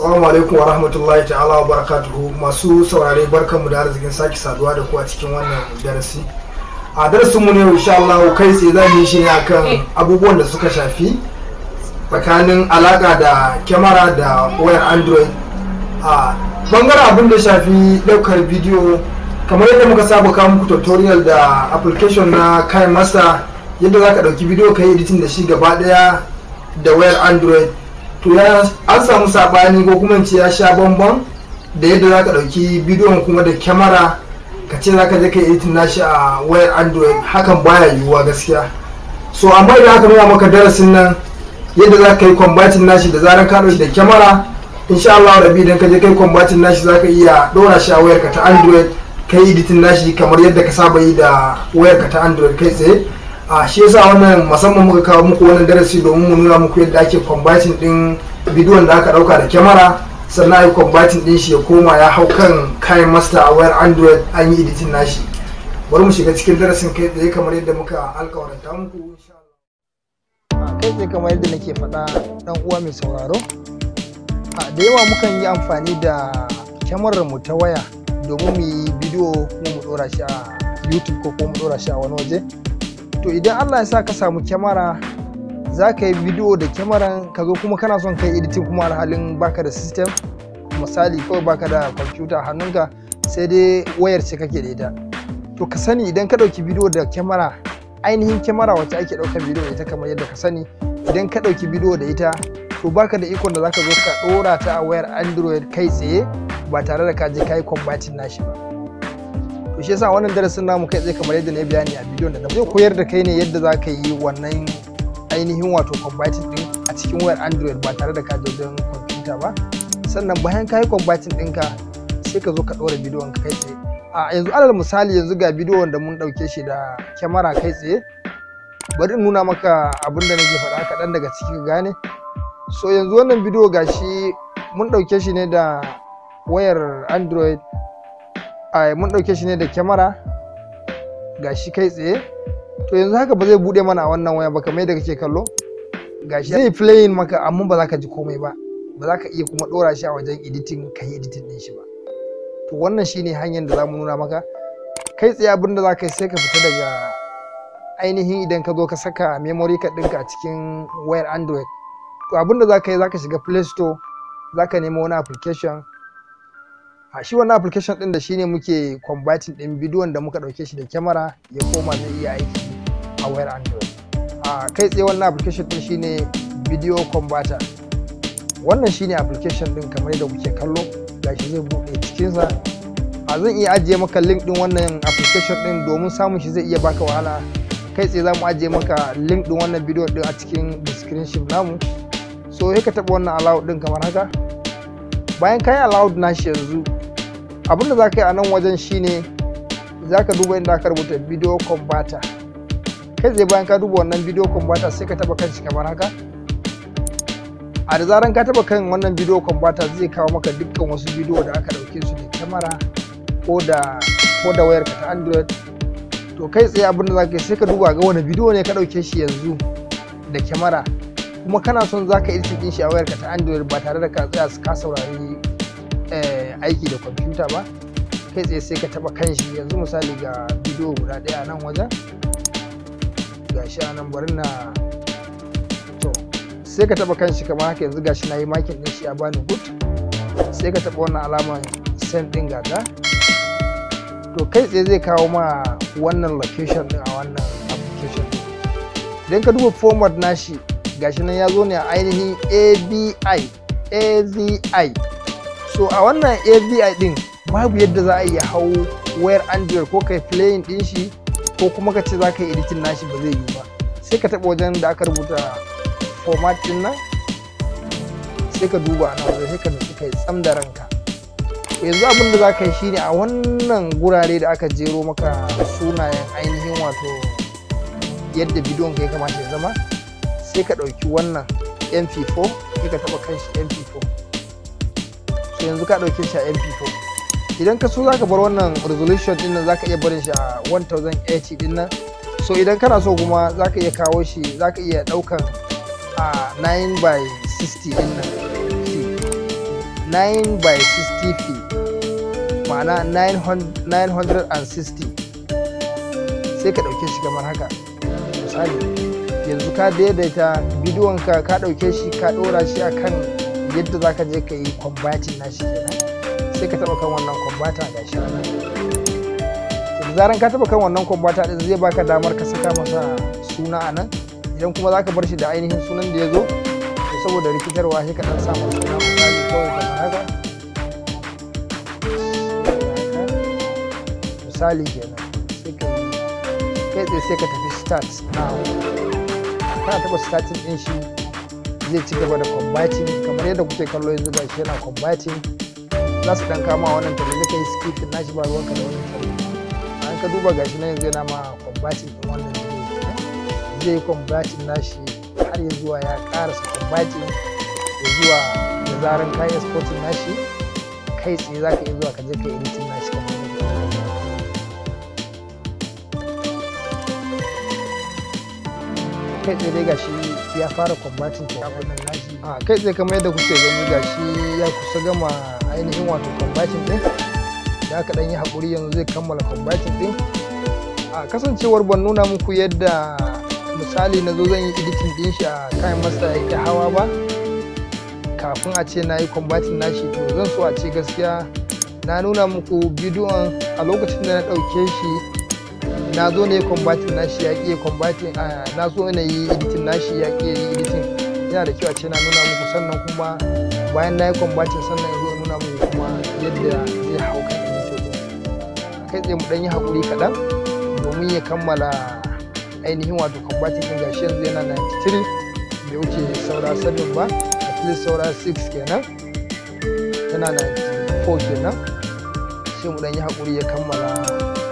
Assalamu alaikum wa rahmatullahi ta'ala wa barakatuhu. Masu saurare, barkanmu da arzikin sake saduwa da ku a cikin wannan darasi. A darasin mu ne, insha Allah, kai tsaye za mu yi shi ne akan abubuwan da suka shafi tsakanin alaka da kyamara da wayar Android. A bangaren abin da shafi daukar bidiyo, kamar yadda muka saba kawo muku tutorial da application na KineMaster, yadda za ka dauki bidiyo ka yi editing da shi gaba daya da wayar Android, to ya an samu sabani ko kuma ce ya sha bambam da yadda za ka dauki bidiyon kuma da kyamara ka ce za ka je ka yi editing nashi a wayar Android. Hakan baya yiwuwa gaskiya. So amma idan aka nuna maka darasin nan yadda za ka yi converting nashi, da zarar ka dauki da kyamara, insha Allah rabi, idan ka je kai converting nashi, za ka iya dora shi a wayarka ta Android, ka yi editing nashi kamar yadda ka saba yi da wayarka ta Android kai tsaye. A shi yasa wannan musamman muka kawo muku wannan darasi, domin mu nuna muku yadda ake converting din bidiyon da aka dauka da kyamara, sannan a yi converting din shi ya koma ya hau kan KineMaster a wayar Android, an yi editing nashi. Bari mu shiga cikin darasin kai tsaye kamar yadda muka alkawaranta muku, insha Allah. Kai tsaye, kamar yadda nake faɗa, dan uwa mai sauraro, a da yawa mukan yi amfani da kyamarar mu ta waya domin mu yi bidiyo kuma mu dora shi a YouTube ko kuma mu dora shi a wani waje. To idan Allah ya sa ka samu kyamara, za ka yi bidiyo da kyamaran, ka zo kuma kana son kai editing, kuma alhalin baka da system, misali kawai baka da kwamfuta a hannunka, sai dai wayar ce kake da ita. To ka sani, idan ka ɗauki bidiyo da kyamara, ainihin kyamara wacce ake ɗaukar bidiyo da ita kamar yadda ka sani, idan ka ɗauki bidiyo da ita, to baka da ikon da zaka zo ka ɗora ta a wayar Android kai tsaye ba tare da ka je ka yi converting nashi ba. To shi yasa wannan darasin namu kai tsaye, kamar yadda na yi bayani a bidiyon da na zai koyar da kai ne yadda za ka yi wannan ainihin wato converting din a cikin wayar Android ba tare da ka je wajen kwamfuta ba. Sannan bayan ka yi converting ɗinka, sai ka zo ka ɗora bidiyon ka kai tsaye. A yanzu, alal misali, yanzu ga bidiyon da mun ɗauke shi da kyamara kai tsaye. Bari in nuna maka abin da nake faɗa kaɗan daga ciki ka gane. So yanzu wannan bidiyo gashi mun ɗauke shi ne da wayar Android, ai mun ɗauke shi ne da kyamara, gashi kai tsaye. To yanzu haka ba zai buɗe mana a wannan waya ba. Kamar yadda kake kallo, gashi zai playing maka, amma ba za ka ji komai ba, ba za ka iya kuma ɗora shi a wajen editing ka yi editing ɗin shi ba. To wannan shine hanyar da za mu nuna maka kai tsaye. Abin da za ka yi, sai ka fita daga ainihin, idan ka zo ka saka memory card ɗinka a cikin wayar Android, to abin da za ka yi, za ka shiga Play Store, za ka nemo wani application. A shi wannan application ɗin da shine muke converting ɗin bidiyon da muka ɗauke shi da kyamara ya koma zai iya aiki a wayar Android a kai tsaye. Wannan application ɗin shine Video Converter. Wannan shine application ɗin kamar yadda kuke kallo, gashi zai buɗe cikinsa. A zan iya ajiye maka link ɗin wannan application ɗin, domin samun shi zai iya baka wahala. Kai tsaye za mu ajiye maka link ɗin wannan bidiyo ɗin a cikin description namu. So sai ka taɓa wannan allow ɗin kamar haka. Bayan ka yi allowed nashi, yanzu abinda za ka yi a nan wajen shine za ka duba inda aka rubuta Video Converter kai tsaye. Bayan ka duba wannan Video Converter, sai ka taɓa kan shi kamar haka. A da zaran ka taɓa kan wannan Video Converter, zai kawo maka dukkan wasu bidiyo da aka ɗauke su da kyamara ko da wayarka ta Android. To kai tsaye abin da za ka yi, sai ka duba ga wani bidiyo ne ka ɗauke shi yanzu da kyamara, kuma kana son za ka editing ɗin shi a wayarka ta Android ba tare da ka tsaya ka saurari aiki da kwamfuta ba. Kai tsaye sai ka taɓa kan shi. Yanzu misali ga bidiyo guda ɗaya a nan wajen, ga shi a nan, bari na, to sai ka taɓa kan shi kamar haka. Yanzu ga shi na yi marking ɗin shi, a bani good. Sai ka taɓa wannan alamar send ɗin gata. To kai tsaye zai kawo ma wannan location ɗin a wannan application ɗin. Idan ka duba format nashi, gashi nan ya zo ne a ainihin AVI, AVI. So a wannan AVI din babu yadda za a iya hau wayar Android ko kai playing din shi ko kuma ka ce za ka yi editing nashi, ba zai yiwu ba. Sai ka taɓa wajen da aka rubuta format din nan, sai ka duba a nan wajen, sai ka nutsu kai tsam da ranka. Yanzu abin da za ka yi shine, a wannan gurare da aka jero maka sunayen ainihin wato yadda bidiyon ka ya kamata ya zama, sai ka ɗauki wannan MP4, sai ka taɓa kan shi MP4. So yanzu ka ɗauke shi a MP4. Idan ka so, zaka bar wannan resolution din nan, zaka iya barin shi a 1080 din nan. So idan kana so kuma, zaka iya kawo shi, zaka iya ɗaukan a 9 by 60 din nan. 9 by 60p, ma'ana 960. Sai ka ɗauke shi kamar haka. Misali yanzu ka daidaita bidiyon ka, ka ɗauke shi, ka ɗora shi akan yadda za ka je ka yi converting nashi kenan. Sai ka taɓa kan wannan converter, ga shi nan. Da zaran ka taɓa kan wannan converter ɗin, zai baka damar ka saka masa suna a nan. Idan kuma za ka bar shi da ainihin sunan da ya zo, to saboda rikitarwa sai ka ɗan sa masa suna, misali kawai kamar haka, misali kenan. Sai ka yi kai tsaye, sai ka tafi "Start now". Kana taɓa starting ɗin shi, zai ci gaba da converting kamar yadda kuke kallo yanzu. Gashi yana converting. Za su dan kama wannan tare, zai kai skipping nashi, ba ruwanka da wannan tare. An ka duba, gashi na yanzu yana ma converting din wannan bidiyo kenan. Zai yi converting nashi har ya zuwa ya karasa converting, ya zuwa da zaran ka yi exporting nashi, kai tsaye za ka iya zuwa ka je ka editing nashi kamar yadda kuke kallo. Kai tsaye dai gashi ya fara converting ke abin nan nashi. A kai tsaye kamar yadda kuke gani, gashi ya kusa gama ainihin wato converting din. Da aka dan yi haƙuri, yanzu zai kammala converting din. A kasancewar ban nuna muku yadda misali na zo zan yi editing din shi a KineMaster ya ƙi hawa ba kafin a ce na yi converting nashi, to zan so a ce gaskiya na nuna muku bidiyon a lokacin da na ɗauke shi, na zo ne converting nashi ya ƙi converting, na so na yi editing nashi ya ƙi yi editing. Yana da kyau a ce na nuna muku, sannan kuma bayan na yi converting, sannan in zo nuna muku kuma yadda zai hau kan editor din. Kai tsaye mu ɗan yi haƙuri kaɗan domin ya kammala ainihin wato converting din. Gashi yanzu yana 93, bai wuce saura 7 ba, at least saura 6 kenan, yana 94 kenan. Sai mu ɗan yi haƙuri ya kammala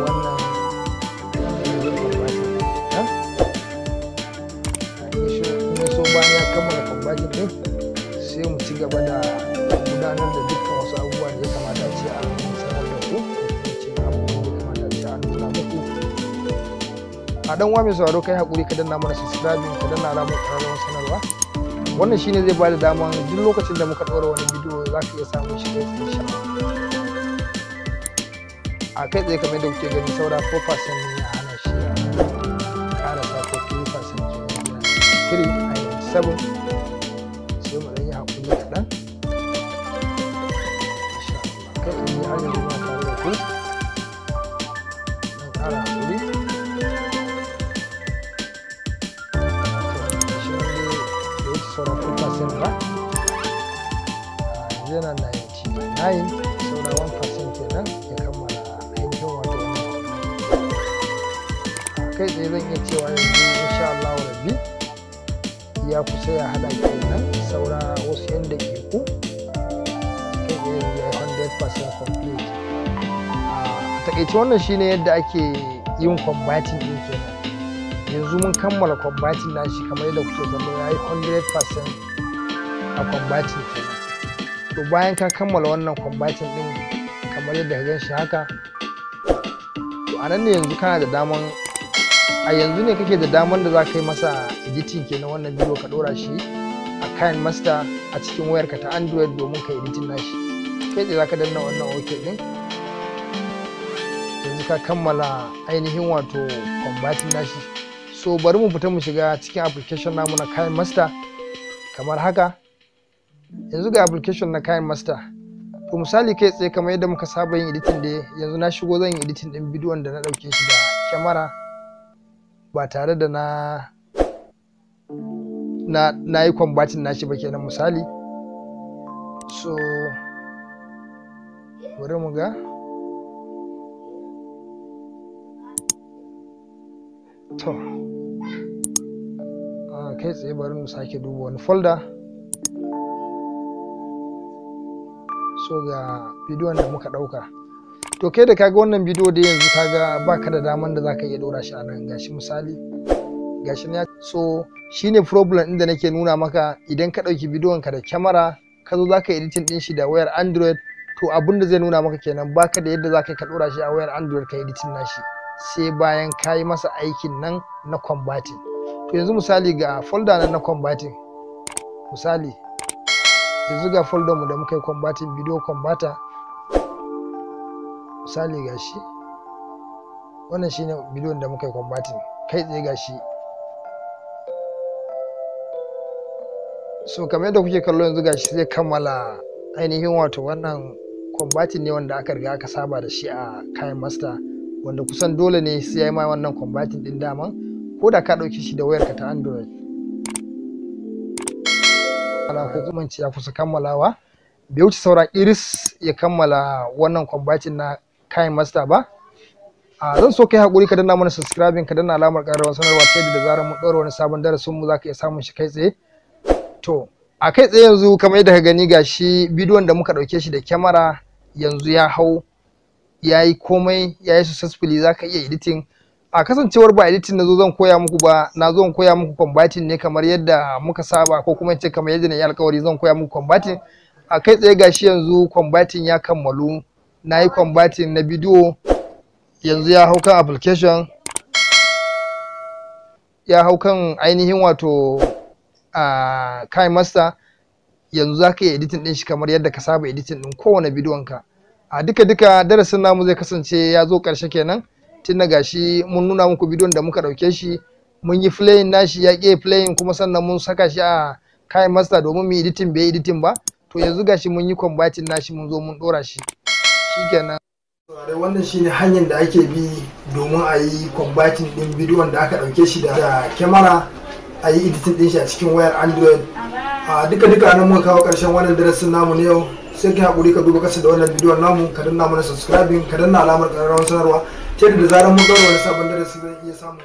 wannan ainihin converting din. In so bayan ya kammala converting din, sai mu ci gaba da gudanar da dukkan wasu abubuwa da ya kamata a ce an sanar da ku, ko kuma ce abubuwan da ya kamata a ce an nuna muku. A dan uwa mai sauraro, kai hakuri ka danna mana subscribing, ka danna alamar ƙararrawar sanarwa. Wannan shine zai bada daman duk lokacin da muka ɗora wani bidiyo, za ka iya samun shi kai tsaye sha a kai tsaye. Kamar yadda kuke gani, saura 4% ne ya hana shi ya ƙarasa, ko 3% kenan, 3 a 7. Sai mu ɗan yi hakuri kaɗan, insha Allah. Kai tsaye har yanzu muna tare da ku, dan ƙara hakuri. To shi nan dai bai wuce saura 2% ba. Yanzu yana 99, saura 1% kenan ya kammala ainihin wato wannan. Kai tsaye zan iya cewa yanzu insha Allah rabbi ya kusa ya hada kenan, saura wasu yan daƙiƙu. Kai tsaye yanzu ya yi 100% complete. A takaice wannan shine yadda ake yin converting din kenan. Yanzu mun kammala converting nashi kamar yadda kuke kallo, ya yi 100% a converting kenan. To bayan ka kammala wannan converting din kamar yadda ka gan shi haka, to a nan ne yanzu kana da daman, a yanzu ne kake da daman da za ka yi masa editing kenan. Wannan bidiyo ka ɗora shi a KineMaster a cikin wayarka ta Android domin ka editing nashi. Kai tsaye za ka danna wannan OK din. Yanzu ka kammala ainihin wato converting nashi. So bari mu fita mu shiga cikin application namu na KineMaster kamar haka. Yanzu ga application na KineMaster. To misali kai tsaye kamar yadda muka saba yin editing da yanzu na shigo zan yi editing din bidiyon da na ɗauke shi da kyamara ba tare da na yi converting nashi ba kenan, misali. So bari mu ga. To kai tsaye bari mu sake duba wani folder. So ga bidiyon da muka ɗauka. To kai da kaga wannan bidiyo da yanzu kaga baka da daman da zaka iya ɗora shi a nan. Gashi misali, gashi ne. So shine problem ɗin da nake nuna maka: idan ka ɗauki bidiyon ka da kyamara, ka zo zaka editing ɗin shi da wayar Android, to abin da zai nuna maka kenan, baka da yadda zaka ka ɗora shi a wayar Android ka editing nashi, sai bayan ka yi masa aikin nan na converting. To yanzu misali ga folder nan na converting. Misali Yanzu ga folder mu da muka yi converting, video converter. Misali gashi, wannan shine bidiyon da muka yi converting kai tsaye gashi. So kamar yadda kuke kallo yanzu gashi zai kammala ainihin wato wannan converting ne wanda aka riga aka saba da shi a KineMaster, wanda kusan dole ne sai ya yi ma wannan converting din daman ko da ka ɗauki shi da wayarka ta Android. Ko kuma ya kusa kammalawa, bai wuce saura iris ya kammala wannan converting na KineMaster ba. Zan so kai hakuri ka danna mana subscribing, ka danna alamar ƙararrawar sanarwa ta yadda da zarar mun ɗora wani sabon darasin mu zaka iya samun shi kai tsaye. To a kai tsaye yanzu kamar yadda ka gani gashi bidiyon da muka ɗauke shi da kyamara yanzu ya hau, ya yi komai, ya yi successfully, za ka iya editing. A kasancewar ba editing na zo zan koya muku ba, na zo koya muku converting ne kamar yadda muka saba, ko kuma ce kamar yadda na yi alkawari zan koya muku converting. A kai tsaye gashi yanzu converting ya kammalu, na yi converting na bidiyo, yanzu ya hau kan application, ya hau kan ainihin wato a KineMaster. Yanzu za ka iya editing din shi kamar yadda ka saba editing din kowane bidiyon ka. A duka duka darasin namu zai kasance ya zo ƙarshe kenan, tun da gashi mun nuna muku bidiyon da muka ɗauke shi, mun yi playing nashi ya ƙi playing, kuma sannan mun saka shi a KineMaster domin mu editing, bai editing ba. To yanzu gashi mun yi converting nashi, mun zo mun ɗora shi, shikenan. Wannan shine hanyar da ake bi domin a yi converting din bidiyon da aka ɗauke shi da kyamara, a yi editing din shi a cikin wayar Android. A duka duka nan muka kawo ƙarshen wannan darasin namu na yau. Sai ka haƙuri ka duba kasa da wannan bidiyon namu, ka danna mana subscribing, ka danna alamar ƙararrawar sanarwa ta yadda da zarar mun ɗaura wani sabon darasi zai iya samun